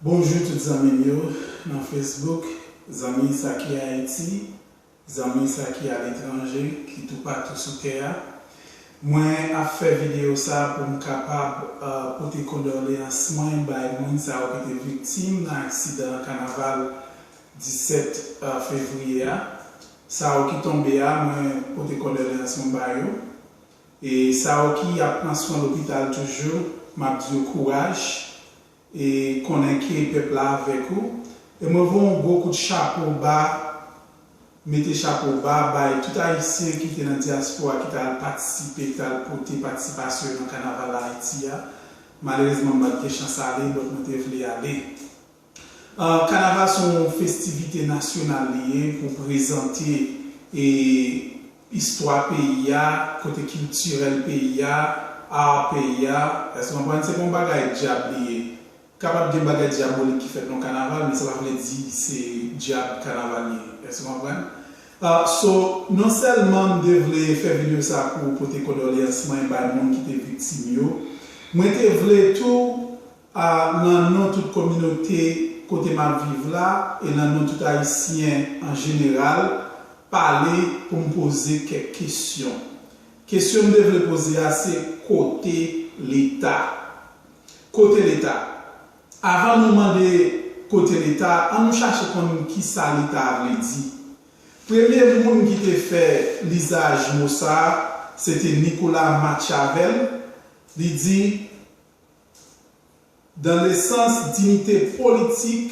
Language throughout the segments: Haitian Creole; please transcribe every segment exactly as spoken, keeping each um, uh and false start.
Bonjou tout zanmi m yo nan Facebook, zanmi sa ki Ayiti, zanmi sa ki aletranje, ki toupatou sou tè a. Mwen ap fè videyo sa pou m kapab uh, pote kondoleyans mwen bay moun sa yo ki te viktim nan aksidan kanaval disèt uh, fevriye a. Sa yo ki tonbe a, mwen pote kondoleyans mwen ba yo. E sa yo ki ap pran swen lopital toujou, m ap di yo kouraj. E konnen ke pèp la avèk ou. E mwen voye yon gwo kout chapo ba, mete chapo ba bay tout Ayisyen ki te nan dyaspora, ki t al patisipe, ki t al pote patisipasyon yo nan kanaval Ayiti a. Malerezman, m pa t gen chans ale, but mwen te vle ale. Uh, kanaval se yon festivite nasyonal li ye pou prezante e istwa peyi a, kote kiltirèl peyi a, ar peyi a. Èske w konprann? Se pa yon bagay dyab li ye. Kapab gen bagay dyabolik ki fèt nan kanaval, men sa pa vle di se dyab kanaval li ye. Èske w konprann? Uh, so, non sèlman m te vle fè videyo sa pou pote kondoleyans mwen bay moun ki te viktim yo, mwen te vle tou a, nan non tout kominote kote m ap viv la e nan non tout Ayisyen an jeneral, pale pou m poze kèk kesyon. Kesyon m te vle poze a se kote Leta? Kote Leta? Avan nou mande kote Leta, an nou chache konn kisa Leta vle di. Premye moun ki te fè lizaj mo sa a, se te Nicolas Machiavel. Li di, dans le sens d'unité politique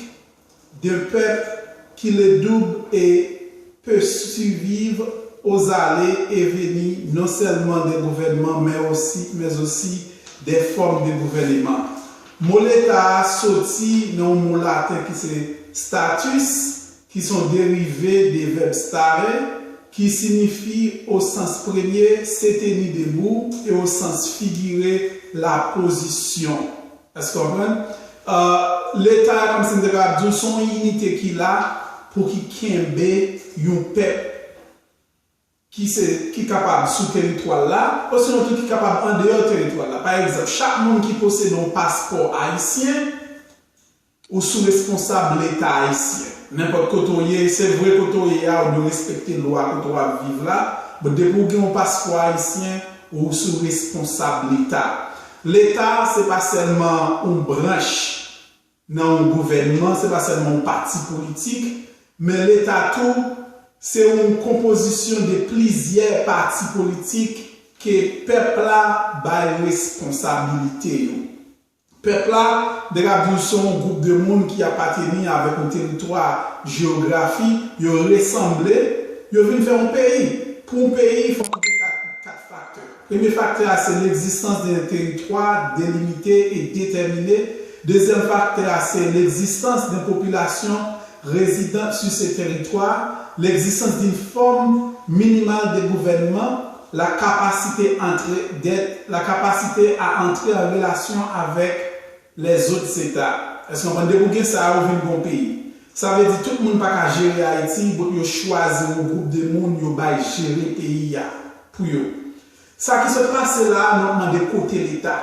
d'un peuple qui le double et peut survivre aux allées et venues non seulement des gouvernements, mais aussi, mais aussi des formes de gouvernement. Mo Leta a soti nan yon mo laten ki se status, ki se yon derive de vèb stare, ki siyifi, o sans premye, se teni debou, e o sans figire, la pozisyon. Èske w konprann? Uh, Leta a, kòmsi m te ka di w, se yon inite ki la pou ki kenbe yon pèp ki se, ki kapab sou teritwa l la, osinon tou ki kapab andeyò teritwa l la. Pa egzanp, chak moun ki posede yon paspò ayisyen, ou sou responsab Leta ayisyen. Nenpòt kote w ye, se vre kote w ye a, ou dwe respekte lwa kote w ap viv la, but depi w gen yon paspò ayisyen, ou sou responsab Leta. Leta, se pa sèlman yon branch nan yon gouvènman, se pa sèlman yon pati politik, men Leta tou, se yon konpozisyon de plizyè pati politik ke pèp la bay responsabilite yo. Pèp la, m te ka di w, se yon gwoup de moun ki apateni avèk yon teritwa, jewografi, yo resanble, yo vin fè yon peyi. Pou yon peyi, fòk ou gen kat, kat faktè. Premye faktè a se l'existence d'un territoire délimité et déterminé. Deuxième facteur a se l'existence d'une population résidant sur ce territoire, l'existence d'une forme minimale de gouvernement, la capacité entre, d'être, la capacité à entrer en relation avec les autres États. Èske w konprann? Depi w gen sa a, ou vin gon peyi. Sa vle di tout moun pa ka jere Ayiti, but yo chwazi yon gwoup de moun yo bay jere peyi a pou yo. Sa ki sot pase la a, nou ap mande kote Leta.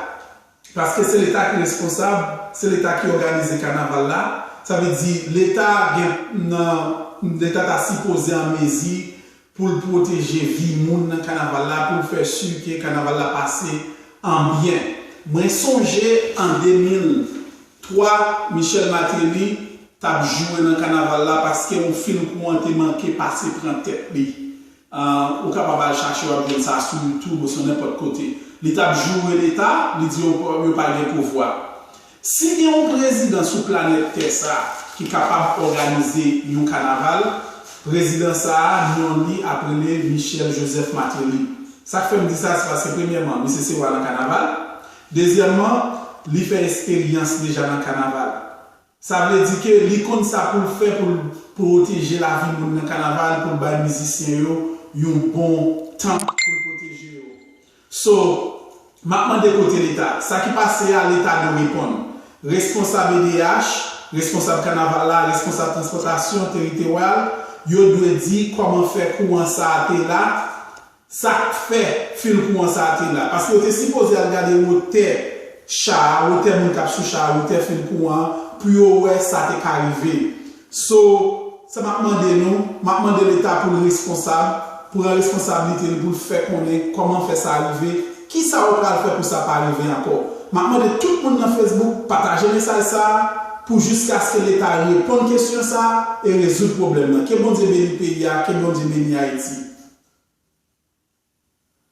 Paske se Leta ki responsab, se Leta ki òganize kanaval la. Sa vle di Leta gen nan, Leta ta sipoze an mezi pou l pwoteje vi moun nan kanaval la, pou l fè si ke kanaval la pase an byen. Mwen sonje an de mil twa, Michel Martelly t ap joure nan kanaval la paske yon fil kouran te manke pase pran tèt li. Ah, ou kapab al chache, w ap jwenn sa sou YouTube ou sou nenpòt kote. Li t ap joure Leta, li di yo, yo pa gen pouvwa. Si gen yon prezidan sou planèt tè sa a ki kapab òganize yon kanaval, prezidan sa a, non li ap rele Michel Joseph Martelly. Sa k fè m di sa, se paske premyèman, misye se wa nan kanaval. Dezyèmman, li fè esperyans deja nan kanaval. Sa vle di ke li konn sa pou l fè pou l pwoteje lavi moun nan kanaval, pou l bay mizisyen yo yon bon tan pou l pwoteje yo. So, m ap mande kote Leta. Sa ki pase a, Leta dwe reponn. Responsab E D H, responsab kanaval la, responsab transpòtasyon teritoryal, yo dwe di kòman fè kouran sa a te la, sa k fè fil kouran sa a te la. Paske yo te sipoze al gade wotè cha a, wotè moun k ap sou cha a, wotè fil kouran an, pou yo wè sa te ka rive. So, sa m ap mande nou, m ap mande Leta pou l responsab, pran responsablite l pou l fè konnen kòman fè sa rive, kisa yo pral fè pou sa pa rive ankò. M ap mande tout moun nan Facebook pataje mesaj sa a pou jiskaske Leta reponn kesyon sa a e rezoud pwoblèm nan. Ke Bondye beni peyi a, ke Bondye beni Ayiti.